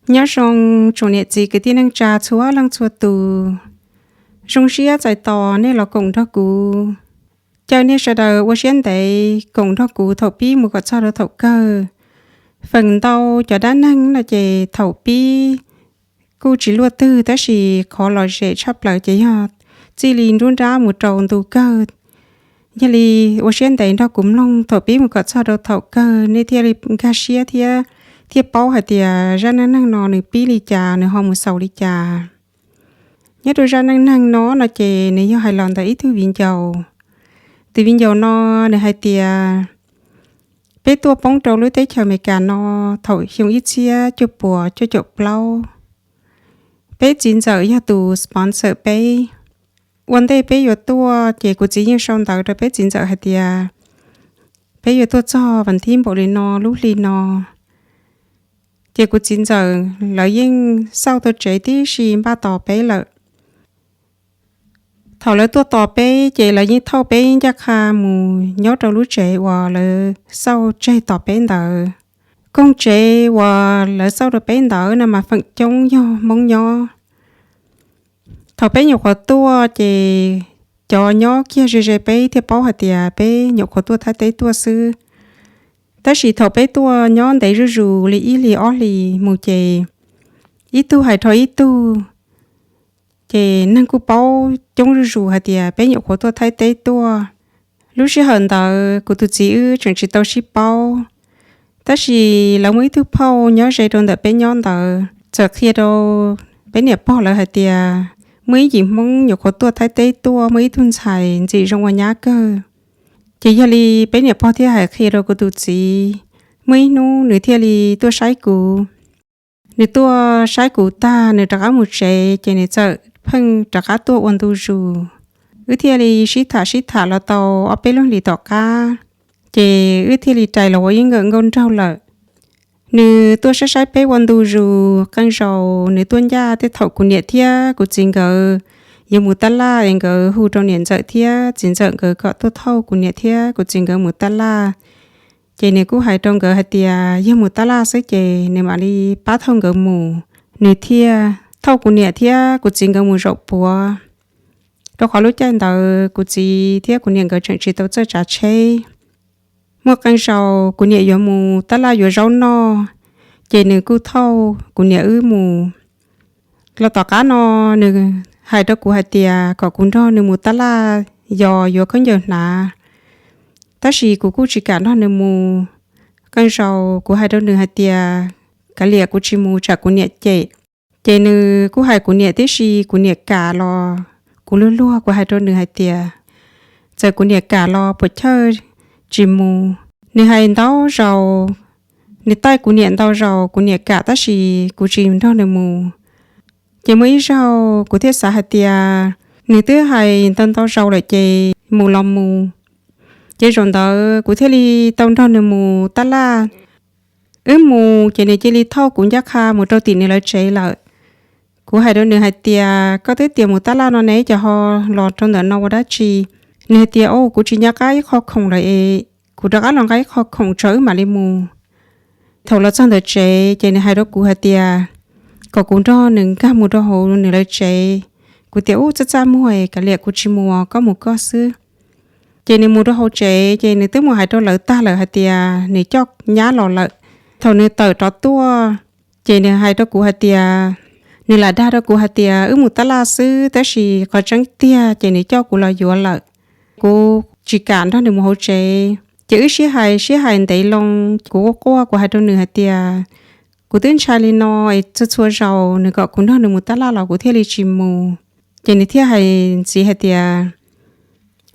Nyob zoo tsoom niam txiv kwv tij neej tsa txhua leej txhua tus, zoo siab txais tos nej los koom nrog kuv, caw nej sawv daws ua siab ntev koom nrog kuv thaum pib mus kom txog rau thaum kawg. Feem ntau cov dab neeg no ces thaum pib kuj tsis luaj twg, tab sis qhov lom zem tshaj plaws ces yog txij li nruab nrab mus rau ntu kawg. Yog li ua siab ntev nrog kuv mloog thaum pib mus kom txog rau thaum kawg, nej thiaj li nkag siab thiab, thiaj paub hais tias zaj neej neeg no nws pib li cas, nws ho mus xaus li cas. Nyob rau zaj neej neeg no no ces nws yog hais los ntawm ib tug viv ncaus. Tus viv ncaus no nws hais tias peb tuaj poob rau lub teb chaws Amelikas no thaum xyoo ib txhiab cuaj puas cuaj caum plaub. Peb txiv ntxawm yog tus sponsor peb. Ua ntej peb yuav tuaj ces kuv txiv yeej sau ntawv rau peb txiv ntxawm hais tias peb yuav tuaj txog vas thib npaum li no lub hli no. Ces kuv txiv ntxawm lawv yeej xauj tau tsev tib si npaj tos peb lawm. Thaum lawv tuaj tos peb ces lawv yeej thauj peb ncaj qha mus nyob rau lub tsev uas lawv xauj tseg tos peb ntawd. Koog tsev uas lawv xauj rau peb ntawd no mas feem coob yog Hmoob nyob. Thaum peb nyuam qhuav tuaj ces cov nyob kiag ze ze peb thiaj paub hais tias peb nyuam qhuav tuaj Thaib teb tuaj xwb. Tab sis thaum peb tuaj nyob ntev zuj zus li ib hlis ob hlis mus ces ib tug hais rau ib tug, ces neeg kuj paub coob zuj zus hais tias peb nyuam qhuav tuaj Thaib teb tuaj. Lub sij hawm ntawd kuv tus txiv wb tseem tsis tau sib paub, tab sis lawv muaj ib tug phauj nyob ze rau ntawm peb nyob ntawd txawm qhia rau peb niam pog lawv hais tias muaj ib yim Hmoob nyuam qhuav tuaj Thaib teb tuaj, muaj ib tug ntxhais ntxim zoo ua nyab kawg. Ces yog li peb niam pog thiaj hais qhia rau kuv tus txiv, muaj ib hnub nws thiaj li tuaj saib kuv. Nws tuaj saib kuv tag nws rov qab mus tsev ces nws txawm pheej rov qab tuaj ua ntu zus. Wb thiaj li sib tham sib tham los tau ob peb lub hlis tom qab, ces wb thiaj li rais los ua ib nkawm nkauj nraug lawm. Nws tuaj saib saib peb ua ntu zus, qee zaus nws tuaj ncaj tej thaum kuv niam thiab kuv txiv nkawd yuav mus tab laj es nkawd hu rau niam ntxawm thiab txiv ntxawm nkawd kom tuaj thauj kuv niam thiab kuv txiv nkawd mus tab laj. Ces nws kuj hais rau nkawd hais tias yog mus tab laj xwb ces nws mam li pab thauj nkawd mus, nws thiaj thauj kuv niam thiab kuv txiv nkawd mus zaum puav. Rau qhov lub caij ntawd kuv txiv thiab kuv niam nkawd tseem tsis tau txawj tsav tsheb. Muaj qee zaus kuv niam yuav mus tab laj yuav zaub noj, ces nws kuj thauj kuv niam wb mus. Los tom qab no nws hais rau kuv hais tias kom kuv nrog nws mus tab laj yos yuav khaub ncaws hnav, tab sis kuv kuj tsis kam nrog nws mus. Qee zaus kuv hais rau nws hais tias kav liam kuv tsis mus tsam kuv niam cem. Ces nws kuj hais kuv niam tib si, kuv niam kam los kuv luag luag kuv hais rau nws hais tias txawm kuv niam kam los puas chawj tsis mus. Nws hais ntau zaus, nws taij kuv niam ntau zaus kuv niam kam tab sis kuv tsis nrog nws mus. Ces muaj ib zaug kuv thiaj xav hais tias nws twb hais ntau ntau zaus lawm ces mus los mus. Ces zaum ntawd kuv thiaj li tau nrog nws mus tab laj. Wb mus ces nws cia li thauj kuv ncaj qha mus rau tim nws lawv tsev lawm. Kuv hais rau nws hais tias koj twb tias mus tab laj no ne, cas ho los rau ntawm no ua dab tsi? Nws hais tias o, kuv tsis nco qab ib qho khoom lawm es kuv rov qab los nqa ib qho khoom tso wb mam li mus. Thaum los txog ntawm tsev ces nws hais rau kuv hais tias kom kuv nrog nws nkag mus rau hauv nws lawv tsev. Kuv tias ub, txaj txaj muag, kav liam kuv tsis mus, koj mus koj xwb. Ces nws mus rau hauv tsev ces nws twb mus hais rau lawv tag lawm hais tias nws coj nyab los lawm. Thaum nws tawm rov tuaj ces nws hais rau kuv hais tias, nws lam dag rau kuv hais tias wb mus tab laj xwb tab sis qhov tseeb tiag ces nws coj kuv los yuav lawm. Kuv tsis kam nrog nws mus hauv tsev ces wb sib hais sib hais ntev loo. Kuv quaj quaj kuv hais rau nws hais tias kuv twb ntshai li no es txhua txhua zaus nws kom kuv nrog nws mus tab laj los kuv thiaj li tsis mus. Ces nws thiaj hais ntxiv hais tias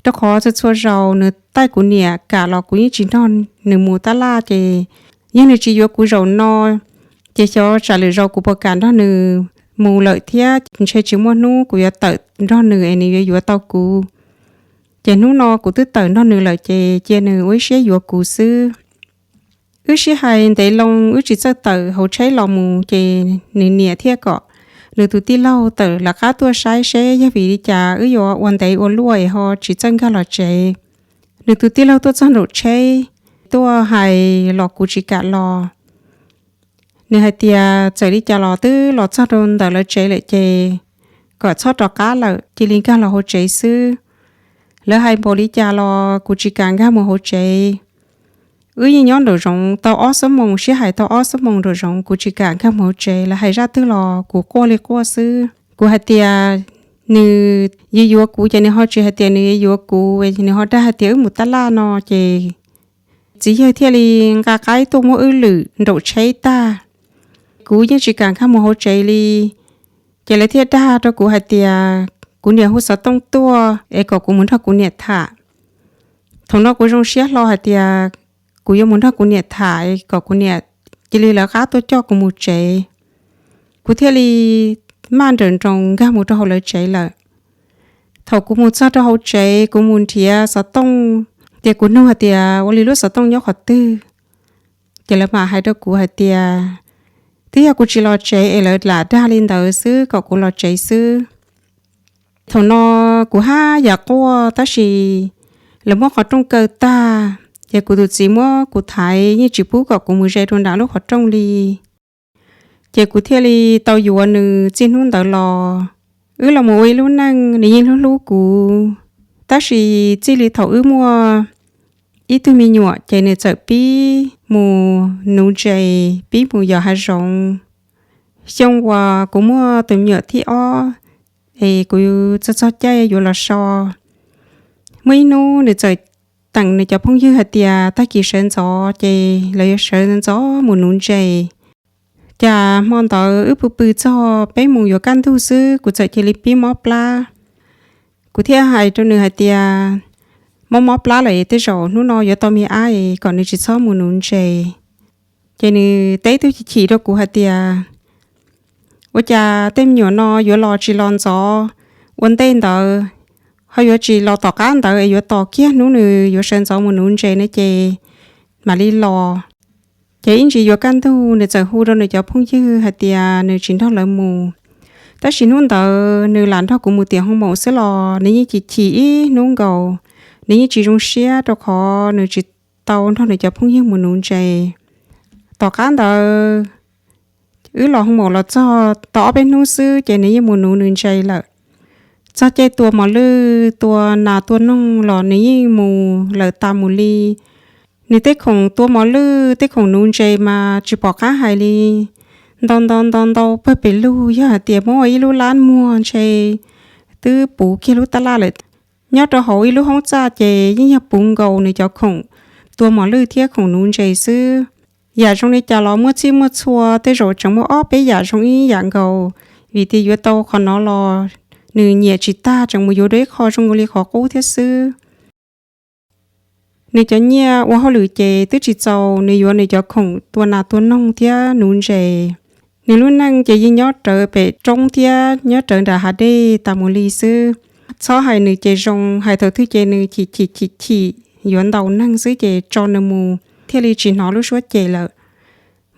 rau qhov txhua txhua zaus nws taij kuv niam kam los kuv yeej tsis nrog nws mus tab laj, ces yog nws tsis yuav kuv zaum no ces xyov tsam lwm zaus kuv puas kam nrog nws mus lawm thiab, ntshe tsis muaj hnub kuv yuav tawm nrog nws es nws yuav yuav tau kuv. Ces hnub no kuv twb tawm nrog nws lawm ces cia nws ua ib siab yuav kuv xwb. Wb sib hais ntev loo wb tsis txawj tawm hauv tsheb los mus ces nws niam thiaj kom nws tus tij laug tawm lawv qab tuaj saib seb yog vim li cas wb yuav ua ntev ua luaj es ho tsis txawj nkag los tsev. Nws tus tij laug tuaj txog nraum tsheb, tuaj hais los kuv tsis kam los. Nws hais tias txawm li cas los twb los txog rau ntawm lawv tsev lawm ces kom txhob rov qab lawm, cia li nkag los hauv tsev xwb. Lawv hais npaum li cas los kuv tsis kam nkag mus hauv tsev. Wb yeej nyob nraum zoov tau ob xuab moos, sib hais tau ob xuab moos nraum zoov, kuv tsis kam nkag mus hauv tsev. Lawv hais zaj twg los kuv quaj li quaj xwb. Kuv hais tias nws yuav yuav kuv ces nws ho tsis hais tias nws yuav yuav kuv, nws ho dag hais tias wb mus tab laj no ces txiv yawg thiaj li nqa qaib tuaj muab wb lwm nraum tsheb tag. Kuv yeej tsis kam nkag mus hauv tsev li. Ces lawv thiaj dag rau kuv hais tias kuv niam hu xov tooj tuaj es kom kuv mus nrog kuv niam tham. Thaum no kuv zoo siab hlo hais tias kuv yuav mus nrog kuv niam tham kom kuv niam cia li lawv qab tuaj coj kuv mus tsev. Kuv thiaj li maj nrawm nroos nkag mus rau hauv lawv tsev lawm. Thaum kuv mus txog rau hauv tsev, kuv mus nrhiav xov tooj, ces kuv nug hais tias ua li lub xov tooj nyob qhov twg. Ces lawv mam hais rau kuv hais tias twb yog kuv tsis los tsev es lawv lam dag li ntawd xwb kom kuv los tsev xwb. Thaum no kuv haj yam quaj tab sis lawv muab qhov rooj kaw tag, ces kuv tus txiv muab kuv thaiv yeej tsis pub kom kuv mus ze rau nram lub qhov rooj li. Ces kuv thiaj li tau yuav nws txij hnub ntawd los. Wb los mus ua ib lub neej, nws yeej hlub hlub kuv. Tab sis txij li thaum wb muaj ib tug me nyuam ces nws txawm pib mus nuv ntses, pib mus yos hav zoov. Xyoo uas kuv muaj tus me nyuam thib ob es kuv txog txog caij yuav los so, muaj ib hnub nws txawm teem nws cov phooj ywg hais tias tag kis sawv ntxov ces lawv yuav sawv ntxov mus nuv ntses. Cas hmo ntawd wb pw pw txog peb moos yuav kaj ntug xwb, kuv txawm cia li pib mob plab. Kuv thiaj hais rau nws hais tias mob mob plab lawm, tej zaum hnub no yuav tau me ab es kom nws tsis txhob mus nuv ntses. Ces nws teb tug chim chim rau kuv hais tias ua cas tej me nyuam no yuav los tsis los ntxov ua ntej ntawd, ho yuav tsis los tom qab ntawd es yuav tos kiag hnub nws yuav sawv ntxov mus nuv ntses ne ces mam li los. Ces ib ntsis yuav kaj ntug nws txawm hu rau nws cov phooj ywg hais tias nws tsis nrog lawv mus. Tab sis hnub ntawd nws lam nrog kuv mus tiam hoo maum xwb los nws yeej chim chim ib hnub nkaus, nws yeej tsis zoo siab rau qhov nws tsis tau nrog nws cov phooj ywg mus nuv ntses. Tom qab ntawd wb los hoo maum los txog tau ob peb hnub xwb ces nws yeej mus nuv nws ntses lawm. Txog caij tua mos lwj, tua nas tua noog los nws yeej mus lawm tas mus li. Nws tej khoom tua mos lwj, tej khoom nuv ntses mas tsis pom qab hais li, ntau ntau ntau ntau pawg pes lug, yog hais tias muab ua ib lub lab muag ntshe twb puv kiag lub tab laj lawm. Nyob rau hauv ib lub hoob txaj ces yeej yog puv nkaus nws cov khoom tua mos lwj thiab khoom nuv ntses xwb. Yam zoo li cas los muaj txhij muaj txhua, tej zaum tseem muaj ob peb yam zoo ib yam nkaus, vim tias yuav tau qhov no los nws nyiam tsis tag, tseem mus yuav dua ib qho zoo li qhov qub thiab xwb. Nws cov nyiaj ua hauj lwm ces twb tsis txaus nws yuav nws cov khoom tua nas tua noog thiab nuv ntses. Nws lub neej ces yeej nyob rawv pem roob thiab nyob rawv nram hav dej tas mus li xwb. Txhob hais nws ces zoo, hais thaum twg ces nws chim chim chim chim yuav ntaus neeg xwb ces tso nws mus thiaj li tsis hnov lub suab cem lawm.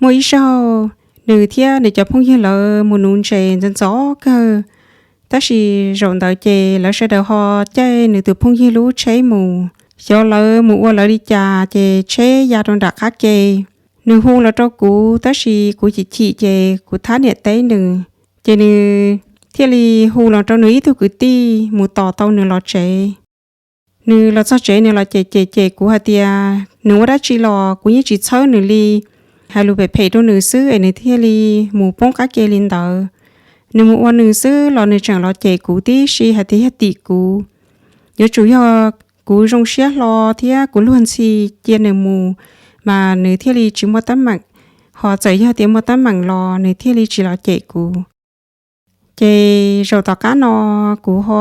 Muaj ib zaug nws thiab nws cov phooj ywg lawv mus nuv ntses ntxov ntxov kawg, tab sis zaum ntawd ces lawv sawv daws ho caij nws tus phooj ywg lub tsheb mus, xyov lawv mus ua lawv li cas ces tsheb ya rau nram qab ke. Nws hu los rau kuv tab sis kuv chim chim ces kuv thab niam teb nws, ces nws thiaj li hu los rau nws ib tug kwv tij mus tos tau nws los tsev. Nws los txog tsev nws los cem cem cem kuv hais tias nws ua dab tsi los kuv yeej tsis txhawb nws li, hais lus phem phem rau nws xwb es nws thiaj li mus poob qab ke li ntawd. Nws mus ua nws xwb los nws tseem los cem kuv tib si hais tias yog tim kuv. Yuav tsum yog kuv zoo siab hlo thiab kuv luag ntxhi cia nws mus mas nws thiaj li tsis muaj teeb meem, ho txawm yog tias muaj teeb meem los nws thiaj li tsis los cem kuv. Ces zaum tom qab no kuv ho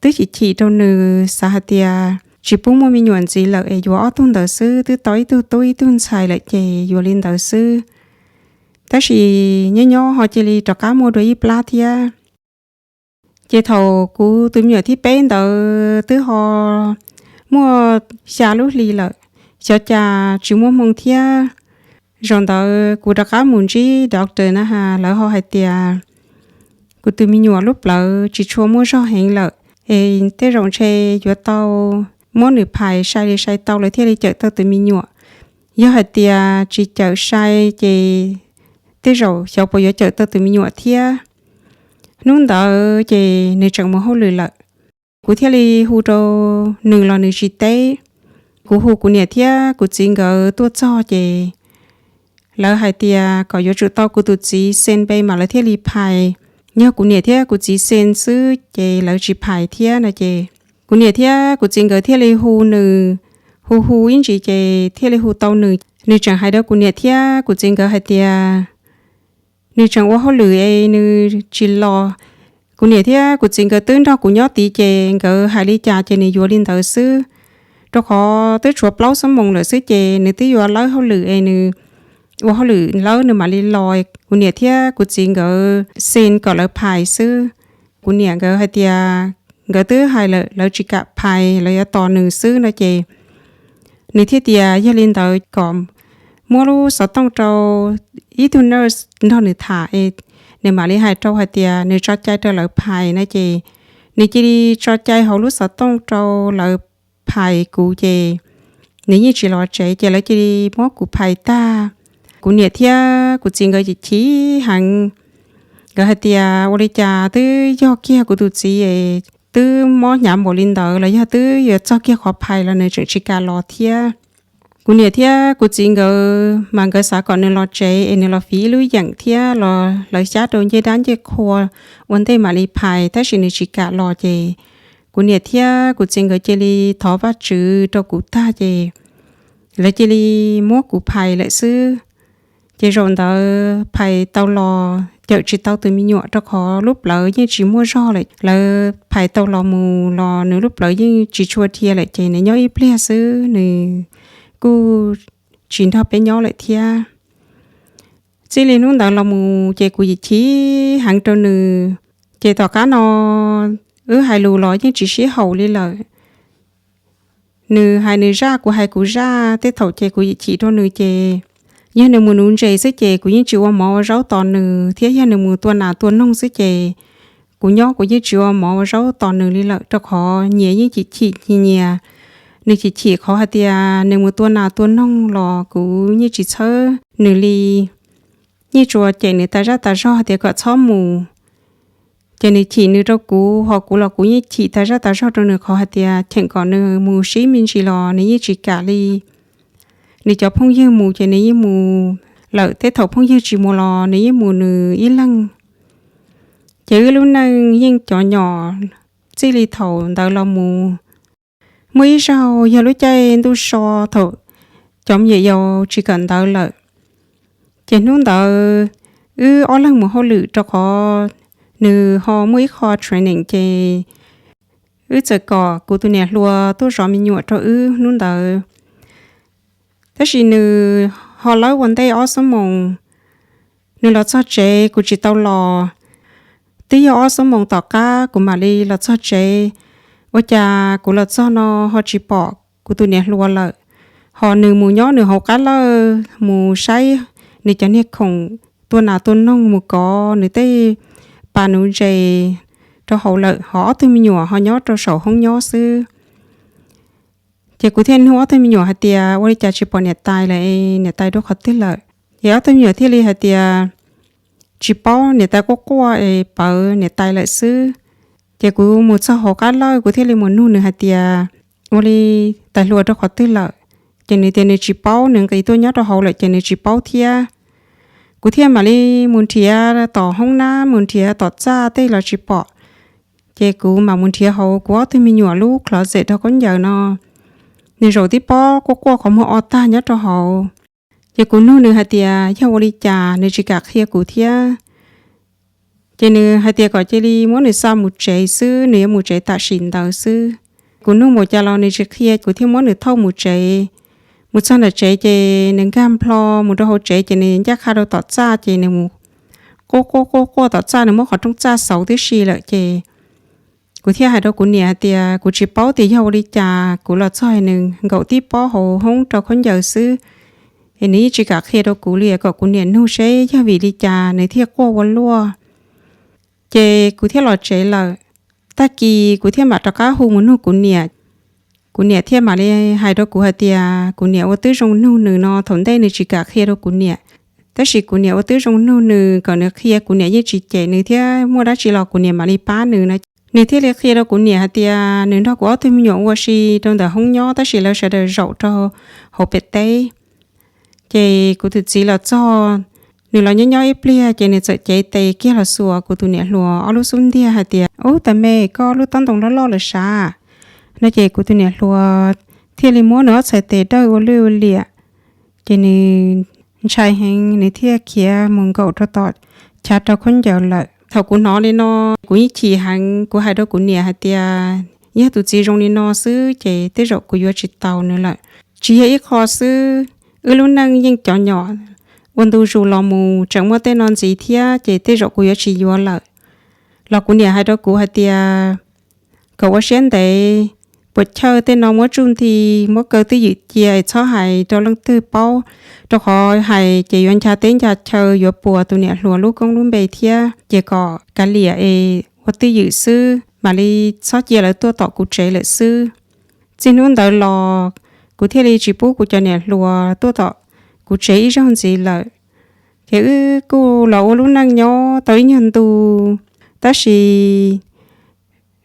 twb chim chim rau nws, xav hais tias tsis pub muaj me nyuam ntxiv lawm es yuav ob tug ntawd xwb, twb tau ib tug tub ib tug ntxhais lawm ces yuav li ntawd xwb. Tab sis nyob nyob ho cia li rov qab muaj dua ib plab thiab. Ces thaum kuv tus me nyuam thib peb ntawd twb ho muaj xya lub hli lawm, xyov cas tsis muaj hmoo thiab. Zaum ntawd kuv rov qab mus ntsib doctor na has, lawv ho hais tias kuv tus me nyuam lub plawv tsis tshua muaj zog heev lawm, es tej zaum ntshe yuav tau muab nws phais sai li sai tau lawv thiaj li cawm tau tus me nyuam. Yog hais tias tsis cawm sai ces tej zaum xyov puas yuav cawm tau tus me nyuam thiab. Hnub ntawd ces nws tseem mus hauj lwm lawm. Kuv thiaj li hu rau nws los nws tsis teb. Kuv hu kuv niam thiab kuv txiv nkawd tuaj txog ces lawv hais tias kom yuav tsum tau kuv tus txiv xee npe mas lawv thiaj li phais. Yog kuv niam thiab kuv txiv xee xwb ces lawv tsis phais thiab no ces kuv niam thiab kuv txiv nkawd thiaj li hu nws, hu hu ib ntsis ces thiaj li hu tau nws. Nws tseem hais rau kuv niam thiab kuv txiv nkawd hais tias nws tseem ua hauj lwm es nws tsis los. Kuv niam thiab kuv txiv nkawd twb nrog kuv nyob tid ces nkawd hais li cas ces nws yuav li ntawd xwb, rau qhov twb tshuav plaub xuab moos lawm xwb ces nws twb yuav lawb hauj lwm es nws ua hauj lwm lawm nws mam li los. Kuv niam thiab kuv txiv nkawd xee kom lawv phais xwb. Kuv niam nkawd hais tias nkawd twb hais lawm lawv tsis kam phais, lawv yuav tos nws xwb no ces nws thiaj tias yog li ntawd kom muab lub xov tooj rau ib tug nurse nrog nws tham es nws mam li hais rau hais tias nws tso cai rau lawv phais no ces nws cia li tso cai hauv lub xov tooj rau lawv phais kuv ces nws yeej tsis los tsev ces lawv cia li muab kuv phais tag. Kuv niam thiab kuv txiv nkawd chim heev, nkawd hais tias ua li cas twb yog kiag kuv tus txiv es twb mob hnyav npaum li ntawd los yog twb yuav txog kiag qhov phais los nws tseem tsis kam los thiab. Kuv niam thiab kuv txiv nkawd mas nkawd xav kom nws los tsev es nws los fiv ib lub yeem thiab los lawv xyab rau ncej dab ncej qhua ua ntej mam li phais, tab sis nws tsis kam los ces kuv niam thiab kuv txiv nkawd cia li thov Vajtswv rau kuv tag ces lawv cia li muab kuv phais lawm xwb. Ces zaum ntawd phais tau los cawm tsis tau tus me nyuam rau qhov lub plawv yeej tsis muaj zog lawm. Lawv phais tau los mus los nws lub plawv yeej tsis tshua dhia lawm ces nws nyob ib pliag xwb nws kuj tsis nrog peb nyob lawm thiab. Txij li hnub ntawd los mus ces kuv yim chim heev rau nws. Ces tom qab no wb hais lus los yeej tsis sib haum li lawm. Nws hais nws zaj, kuv hais kuv zaj, tej thaum ces kuv yim chim rau nws ces yog nws mus nuv ntses xwb ces kuv yeej tsis ua mov ua zaub tos nws, thiab yog nws mus tua nas tua noog xwb ces kuv nyob kuv yeej tsis ua mov ua zaub tos nws li lawm, rau qhov nyias yeej chim chim nyias. Nws chim chim qhov hais tias nws mus tua nas tua noog los kuv yeej tsis txhawb nws li, yeej tsuas cem nws tas zaj tas zog hais tias kom txhob mus. Ces nws chim nws rau kuv, ho kuv los kuv yeej chim tas zaj tas zog rau nws qhov hais tias cheem kom nws mus sib me ntsis los nws yeej tsis kam li. Nws cov phooj ywg mus ces nws yeej mus lawm, tej thaum phooj ywg tsis mus los nws yeej mus nws ib leeg. Ces wb lub neej yeej cov nyom txij li thaum ntawd los mus. Muaj ib zaug yog lub caij ntuj so thaum cov me nyuam yaus tsis kawm ntawv lawm, ces hnub ntawd wb ob leeg mus hauj lwm rau qhov nws ho muaj ib qho training ces wb txawm kom kuv tus niam hluas tuaj zov me nyuam rau wb hnub ntawd. Tab sis nws ho lawb ua ntej ob xuab moos, nws los txog tsev kuv tsis tau los. Twb yog ob xuab moos tom qab kuv mam li los txog tsev. Ua cas kuv los txog no ho tsis pom kuv tus niam hluas lawm, ho nws mus nyob nws hauv qab lawj mus saib nws cov niag khoom tua nas tua noog, mus kov nws tej pas nuv ntses rau hauv lawm, ho ob tug me nyuam ho nyob rau saum hoob nyob xwb. Ces kuv thiaj nug ob tug me nyuam hais tias ua li cas tsis pom niam tais lawm, niam tais rau qhov twg lawm? Ces ob tug me nyuam thiaj li hais tias tsis paub, niam tais quaj quaj es pawv niam tais lawm xwb. Ces kuv mus txog hauv qab lawj kuv thiaj li mus nug nws hais tias ua li tais hluas rau qhov twg lawm? Ces nws tias nws tsis paub, nws nqis tuaj nyob rau hauv lawm ces nws tsis paub thiab. Kuv thiaj mam li mus nrhiav tom hoob nab, mus nrhiav tom txaj tej los tsis pom. Ces kuv mam mus nrhiav hauv kuv ob tug me nyuam lub closet rau khaub ncaws no, nws zaum tib pob quaj quaj qhov muag o tag nyob rau hauv. Ces kuv nug nws hais tias yog ua li cas, nws tsis kam qhia kuv thiab. Ces nws hais tias kom cia li muab nws xa mus tsev xwb, nws yuav mus tsev tam sim ntawd xwb. Kuv nug npaum cas los nws tsis qhia, kuv thiaj muab nws thauj mus tsev. Mus txog nram tsev ces nws nkag nplho mus rau hauv tsev ces nws ncaj qha rau tom txaj ces nws mus quaj quaj quaj quaj tom txaj, nws muab qhov rooj txaj xauv tib si lawm ces kuv thiaj hais rau kuv niam hais tias kuv tsis paub tias yog ua li cas, kuv los txog nws nkaum tib pob hauv hoob rau khaub ncaws xwb, es nws yeej tsis kam qhia rau kuv li, kom kuv niam nug seb yog vim li cas nws thiaj quaj ua luaj. Ces kuv thiaj los tsev lawm. Tag kis kuv thiaj mam rov qab hu mus nug kuv niam. Kuv niam thiaj mam li hais rau kuv hais tias kuv niam ua twb zoo nug nws no, thaum ntej nws tsis kam qhia rau kuv niam. Tab sis kuv niam ua twb zoo nug nws kom nws qhia, kuv niam yeej tsis cem nws thiab, muaj dab tsi los kuv niam mam li pab nws no. Nws thiaj li qhia rau kuv niam hais tias nws nrog kuv ob tug me nyuam ua si rau ntawm hoob nyob, tab sis lawv sawv daws zaum rau hauv pem teb. Ces kuv tus txiv los txog, nws los nyob nyob ib pliag ces nws txawm cev tes kiag los xuas kuv tus niam hluas ob lub xub ntiag hais tias, Ub, tas me, koj lub taub ntoo loj loj lawm sav, no ces kuv tus niam hluas thiaj li muab nws ob txhais tes dawj ua lwj ua liam. Ces nws ntshai heev, nws thiaj khiav mus nkaum rau tom chav rau khaub ncaws lawm. Thaum kuv hnov li no, kuv yeej chim heev, kuv hais rau kuv niam hais tias, Yog tus txiv zoo li no xwb ces tej zaum kuv yuav tsis tau nws lawm. Tsis yog ib qho xwb, wb lub neej yeej cov nyom ua ntu zus los mus, tseem muaj tej no ntxiv thiab ces tej zaum kuv yuav tsis yuav lawm. Los kuv niam hais rau kuv hais tias, Kom ua siab ntev, puas chawj tej no muab tsuj nti, muab kaw twj ywm cia, txhob hais rau leej twg paub, rau qhov hais ces yuav ncha teb ncha chaw, yuav puas tus niam hluas lub koob lub npe thiab. Ces kom kav liam es ua twj ywm xwb, mam li txhob cia lawv tuaj tom kuv tsev lawm xwb. Txij hnub ntawd los kuv thiaj li tsis pub kuv cov niam hluas tuaj tom kuv tsev ib zaug ntxiv lawm. Ces wb kuj los ua lub neej nyob tau ib nyuag ntu, tab sis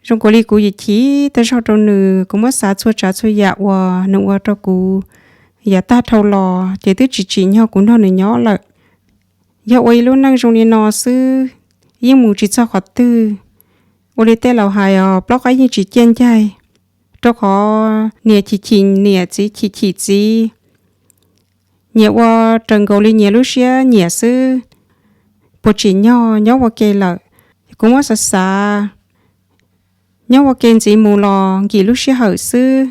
zoo nkaus li kuv yim chim tag zog rau nws, kuv muab xav txhua tsav txhua yam uas nws ua rau kuv yav tag dhau los ces twb tsis tsim nyog kuv nrog nws nyob lawm. Yog ua ib lub neej zoo li no xwb, yeej mus tsis txog qhov twg. Ua li tej laus hais os, plaub qaib yeej tsis ciaj ncaig. Rau qhov niam chim chim niam, txiv chim chim txiv, nyias ua raws nkaus li nyias lub siab nyiam xwb. Puas tsim nyog nyob ua ke lawm? Kuv muab xav xav, nyob ua ke ntxiv mus los nkim lub sij hawm xwb,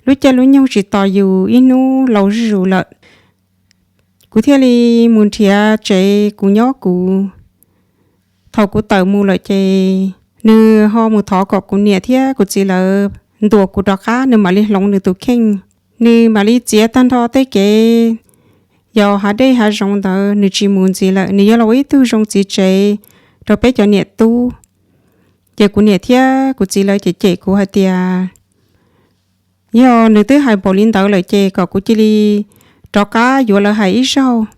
lub caij lub nyoog tsis tos yus, ib hnub laus zuj zus lawm. Kuv thiaj li mus nrhiav tsev kuv nyob kuv. Thaum kuv tawm mus lawm ces nws ho mus thov kom kuv niam thiab kuv txiv lawv ntuas kuv rov qab, nws mam li hloov nws tus kheej. Nws mam li txiav tag nrho tej kev yos hav dej hav zoov ntawd, nws tsis mus ntxiv lawm, nws yuav los ua ib tug zoo txiv tsev rau peb cov niam tub. Ces kuv niam thiab kuv txiv lawv cem cem kuv hais tias, yog nws twb hais npaum li ntawd lawm ces kom kuv cia li rov qab yuav lawv hais ib zaug.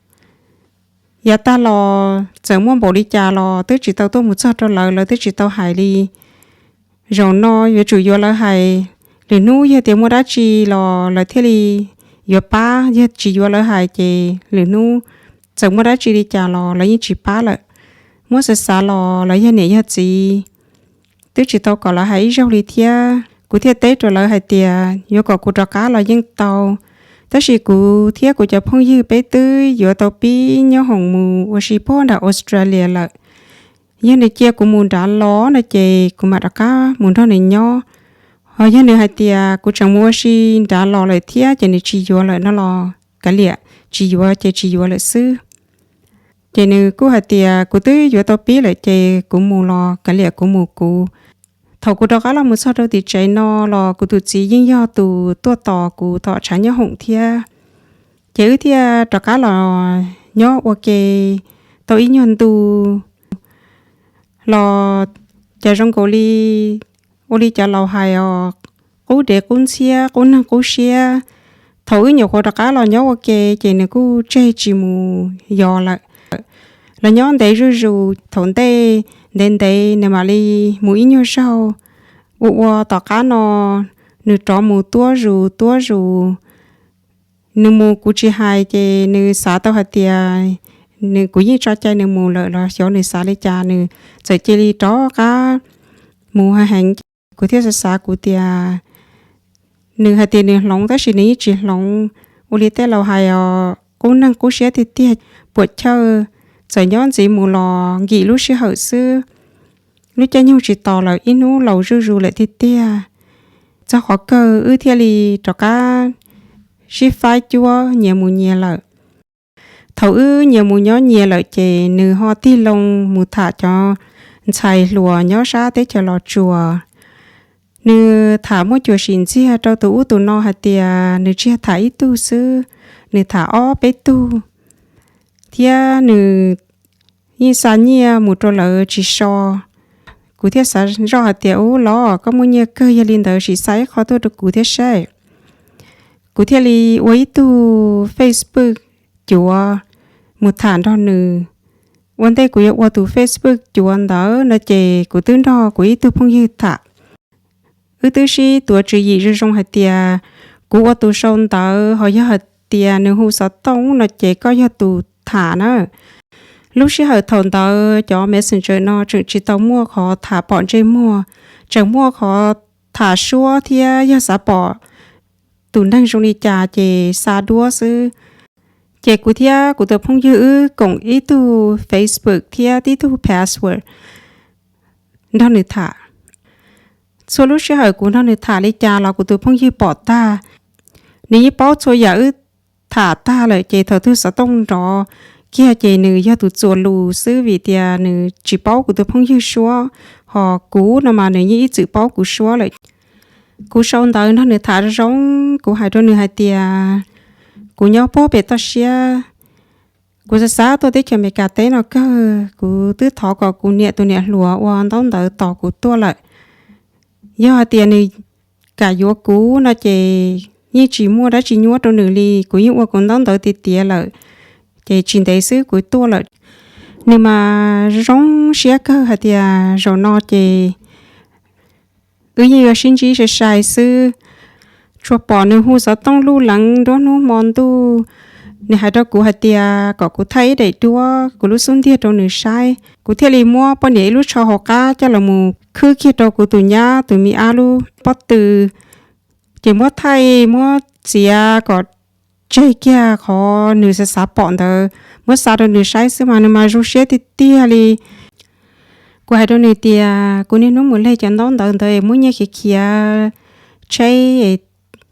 Yav tag los txawm muaj npaum li cas los twb tsis tau tuaj mus txog rau lawv, lawv twb tsis tau hais li. Zaum no yuav tsum yuav lawv hais, lwm hnub yog tias muaj dab tsi los lawv thiaj li yuav pab, yog tsis yuav lawv hais ces lwm hnub txawm muaj dab tsi li cas los lawv yeej tsis pab lawm. Muab xav xav los lawv yog niam yog txiv, twb tsis tau kom lawv hais ib zaug li thiab. Kuv thiaj teb rau lawv hais tias yuav kom kuv rov qab los yeej tau, tab sis kuv thiab kuv cov phooj ywg peb twb yuav tau pib nyob hoom mus ua si puag nram Australia lawm. Yog nws cia kuv mus nrad los no ces kuv mam rov qab mus nrog nws nyob. Ho yog nws hais tias kuv tseem mus ua si nrad los lawm thiab ces nws tsis yuav lawm no los kav liam, tsis yuav ces tsis yuav lawm xwb. Ces nws kuj hais tias kuv twb yuav tau pib lawm ces kuv mus los kav liam kuv mus kuv. Thaum kuv rov qab los mus txog rau tim tsev no los kuv tus txiv yeej yog tus tuaj tos kuv tom tshav nyob hoom thiab. Ces wb thiaj rov qab los nyob ua ke tau ib nyuag ntu los cas zoo nkaus li, ua li cov laus hais os, qub dev qub ntxhiab, qub neeg qub siab. Thaum wb nyuam qhuav rov qab los nyob ua ke ces nws kuj tseg tsis mus yos lawm. Los nyob ntev zuj zus, thaum ntej ntev ntev nws mam li mus ib nyuag zaug. Ua ua tom qab no nws rov mus tuab zus tuab zus. Nws mus kuv tsis hais ces nws xav tau hais tias nws, kuv yeej tso cai nws mus lawm los xyov nws xav li cas, nws txawm cia li rov qab mus heev heev. Kuv thiaj xav xav kuv tias nws hais tias nws hloov tab sis nws yeej tsis hloov. Ua li tej laus hais os, qub neeg qub siab tiag tiag, puam chawj, txawm nyob ntxiv mus los nkim lub sij hawm xwb. Lub caij nyoog tsis tos lawm, ib hnub laus zuj zus lawm tiag tiag. Txog qhov kawg wb thiaj li rov qab sib faib cuab nyias mus nyias lawm. Thaum wb nyias mus nyob nyias lawm ces nws ho tig loo mus tham cov ntxhais hluas nyob sab teb chaws Los Tsuas. Nws tham muaj cuam sim ntxiag rau tus ub tus no hais tias nws tsis yog tham ib tug xwb, nws tham ob peb tug, thiab nws yeej xa nyiaj mus rau lawv tsis so. Kuv thiaj xav zoj hais tias, Ub los, koj muaj nyiaj kawg, yog li ntawd sim xa ib qho tuaj rau kuv thiab saib. Kuv thiaj li ua ib tug Facebook cuav mus tham nrog nws. Ua ntej kuv yuav ua tus Facebook cuav ntawd no ces kuv twb nrog kuv ib tug phooj ywg tham. Wb twb sib tuav tswv yim zoo zoo hais tias kuv ua tus sau ntawv, ho yog hais tias nws hu xov tooj no ces koj yog tus tham na. Lub sij hawm thaum ntawd cov Messenger no tseem tsis tau muaj qhov tham pom ntsej muag, tseem muaj qhov tham suab thiab yog xav pom tus neeg zoo li cas ces xa duab xwb. Ces kuv thiab kuv tus phooj ywg wb koom ib tug Facebook thiab tib tug password nrog nws tham. Txhua lub sij hawm kuv nrog nws tham li cas los kuv tus phooj ywg pom tag. Nws yeej paub txhua yam wb tham tag lawm ces thaum twg xov tooj nrov kiag ces nws yog tus txuas lus xwb vim tias nws tsis paub kuv tus phooj ywg suab, ho kuv no mas nws yeej ib txwm paub kuv suab lawm. Kuv sau ntawv nrog nws tham zoo, kuv hais rau nws hais tias kuv nyob puag pem toj siab, kuv xav xav tuaj teb chaws Amelikas teb no kawg, kuv twb thov kom kuv niam tus niam hluas ua ntaub ntawv tos kuv tuaj lawm. Yog hais tias nws kam yuav kuv no ces yeej tsis muaj dab tsi nyuab rau nws li, kuv yeej ua kuv ntaub ntawv tiav tiav lawm, ces tsis ntev xwb kuv tuaj lawm. Nws mas zoo siab kawg hais tias zaum no ces wb yeej yuav sib ntsib sai sai xwb. Tsuas pom nws hu xov tooj luj leev nruab hnub hmo ntuj. Nws hais rau kuv hais tias kom kuv thaij ib daim duab kuv lub xub ntiag rau nws saib, kuv thiaj li muab poj niam ib lub tsho hauv qab coj los mus khwb kiag rau kuv tus nyab tus me ab lub pob tw, ces muab thaij muab txiav kom tseg kiag qhov nws xav xav pom ntawd, muab xa rau nws saib xwb mas nws mas zoo siab tiag tiag li. Kuv hais rau nws tias kuv niaj hnub mus leg cov ntaub ntawv ntawd es muab nyiaj khiav khiav tsheb,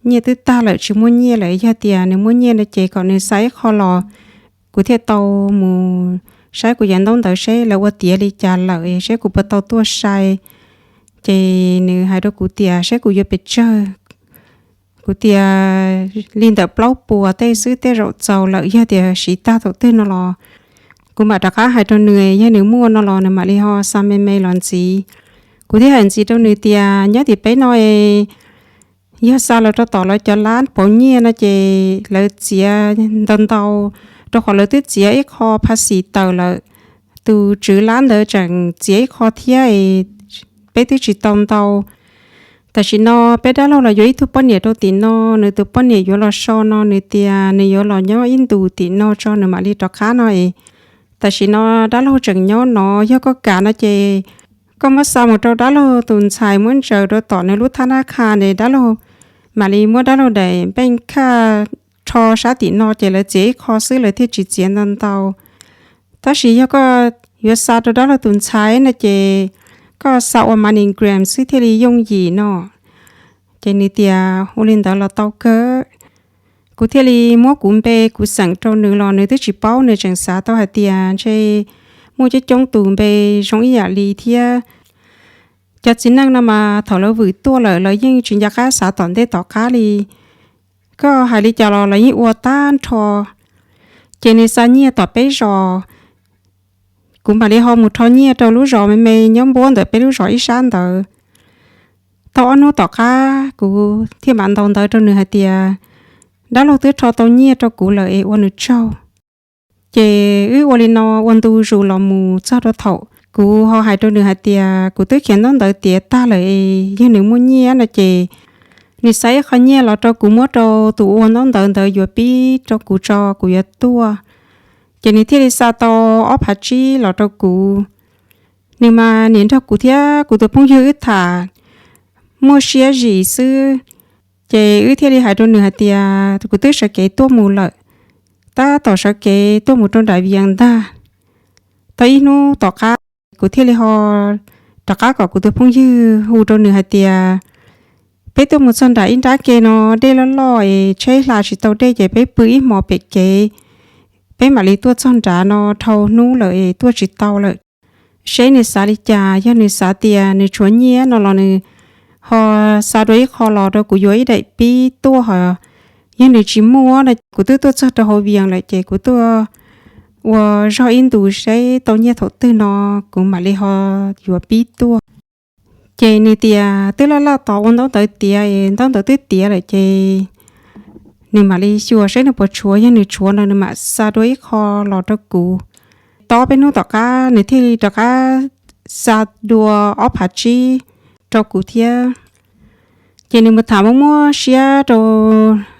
nyiaj twb tag lawm tsis muaj nyiaj lawm, yog tias nws muaj nyiaj no ces kom nws xa ib qho los kuv thiaj tau mus saib kuv cov ntaub ntawv seb lawv ua tiav li cas lawm seb kuv puas tau tuaj sai. Ces nws hais rau kuv tias seb kuv yuav pes tsawg. Kuv tias li ntawm plaub puas tej xwb, tej zaum txaus lawm, yog tias siv tag thaum twg no los kuv mam rov qab hais rau nws, yog nws muaj no los nws mam li ho xa me me los ntxiv. Kuv thiaj hais ntxiv rau nws tias nyob tim peb no es yog xa los rau tom lawv cov lab pauv nyiaj no ces lawv txiav ntau ntau, rau qhov lawv twb txiav ib qho pha xim tawm lawm. Tus tswv lab ntawd tseem txiav ib qho thiab, peb twb tsis tau ntau. Tam sim no peb dab laug los yuav ib tug poj niam rau tim no, nws tus poj niam yuav los so no, nws tias nws yuav los nyob ib ntus tim no tso nws mam li rov qab no es. Tam sim no dab laug tseem nyob no, yog koj kam no ces koj muab xa mus rau dab laug tus ntxhais muab ntsaws rau tom nws lub thab nab kha es dab laug mam li muab dab laug daim npeej khaj rho sab tim no ces lawv txiav ib qho xwb, lawv thiaj tsis txiav ntau ntau. Tab sis yog koj yuav xa rau dab laug tus ntxhais no ces koj xa ua MoneyGram xwb thiaj li yooj yim no. Ces nws tias ua li ntawd los tau kawg. Kuv thiaj li muab kuv npe kuv xeem rau nws los nws twb tsis paub, nws tseem xav tau hais tias ntshe muaj coob coob tus npe zoo ib yam li thiab. Cov txiv neej no mas thaum lawv vwm tuaj lawm lawv yeej tsis nco qab xav tom ntej tom qab li. Koj hais li cas los lawv yeej ua tag nrho. Ces nws xa nyiaj tom peb zos, kuv mam li ho mus rho nyiaj rau lub zos me me nyob npuab ntawm peb lub zos ib sab ntawd. Tau ob hnub tom qab kuv thiaj mam ntaus ntawv rau nws hais tias dab laug twb rho tau nyiaj rau kuv lawm es ua nws tsaug. Ces wb ua li no ua ntu zus los mus txog rau thaum kuv ho hais rau nws hais tias kuv twb khiav ntaub ntawv tiav tag lawm es yog nws muaj nyiaj no ces nws xa ib qho nyiaj los rau kuv muab rau tus ua ntaub ntawv ntawd yuav pib rau kuv tso kuv yuav tuaj. Ces nws thiaj li xa tau ob phav tsib los rau kuv. Nws mas niam nrog kuv thiab kuv tus phooj ywg wb tham muaj siab zim xwb, ces wb thiaj li hais rau nws hais tias kuv twb sawv kev tuaj mus lawm, tab tom sawv kev tuaj mus rau nram Vias ntag. Tau ib hnub tom qab kuv thiaj li ho rov qab kom kuv tus phooj ywg hu rau nws hais tias peb tuaj mus txog nram ib nrab ke no dej loj loj es tsheb hla tsis tau dej ces peb pw ib hmos pem kev, peb mam li tuaj txog nrad no dhau hnub lawm es tuaj tsis tau lawm. Seb nws xav li cas, yog nws xav tias nws tshuav nyiaj no los nws ho xa dua ib qho los rau kuv yuav ib daim pib tuaj ho. Yog nws tsis muaj no kuv twb tuaj txog rau hauv Vias lawm ces kuv tuaj ua zog ib ntus seb tau nyiaj thaum twg no kuv mam li ho yuav pib tuaj. Ces nws tias twb laj laj tos ua ntaub ntawv tiav, ntaub ntawv twb tiav lawm ces nws mam li xyuas saib nws puas tshuav, yog nws tshuav no nws mam xa dua ib qho los rau kuv. Tob peb hnub tom qab nws thiaj li rov qab xa dua ob phav tsib rau kuv thiab. Ces nws mus tham muab muab siab rau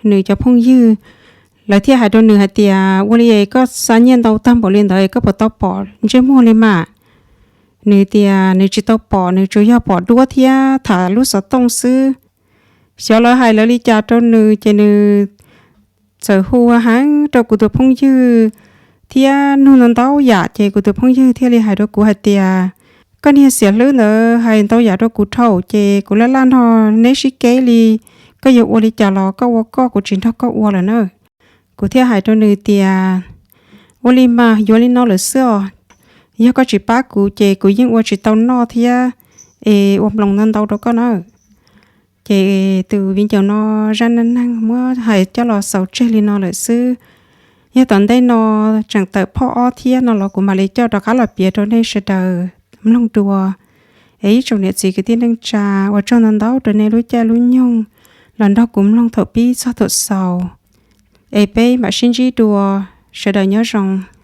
nws cov phooj ywg, lawv thiaj hais rau nws hais tias, ua li koj xa nyiaj ntau tag npaum li ntawd koj puas tau pom ntsej muag li mas? Nws tias nws tsis tau pom, nws tsuas yog pom duab thiab tham lub xov tooj xwb. Xyov lawv hais lawv li cas rau nws ces nws txawm hu heev rau kuv tus phooj ywg thiab nug ntau ntau yam, ces kuv tus phooj ywg thiaj li hais rau kuv hais tias, koj niag xiam hlwb ntawd hais ntau yam rau kuv dhau ces kuv laj laj nrog neb sib keb li, koj yuav ua li cas los koj ua koj, kuv tsis nrog koj ua lawm na. Kuv thiaj hais rau nws tias, ua li mas yuav li no lawm xwb os, yog koj tsis pab kuv ces kuv yeej ua tsis tau noj thiab, es ua mloog ntau ntau rau koj na. Ces tus viv ncaus no zaj neej neeg muab hais coj los xaus tseg li no lawm xwb. Yog tom ntej no tseem tawm phoj ob thiab no los kuv mam li coj rov qab los piav rau nej sawv daws mloog dua. Es ib tsoom niam txiv kwv tij neej tsa, ua tsaug ntau ntau rau nej lub caij lub nyoog los nrog kuv mloog thaum pib txog thaum xaus. Es peb mam sib ntsib dua, sawv daws nyob zoo.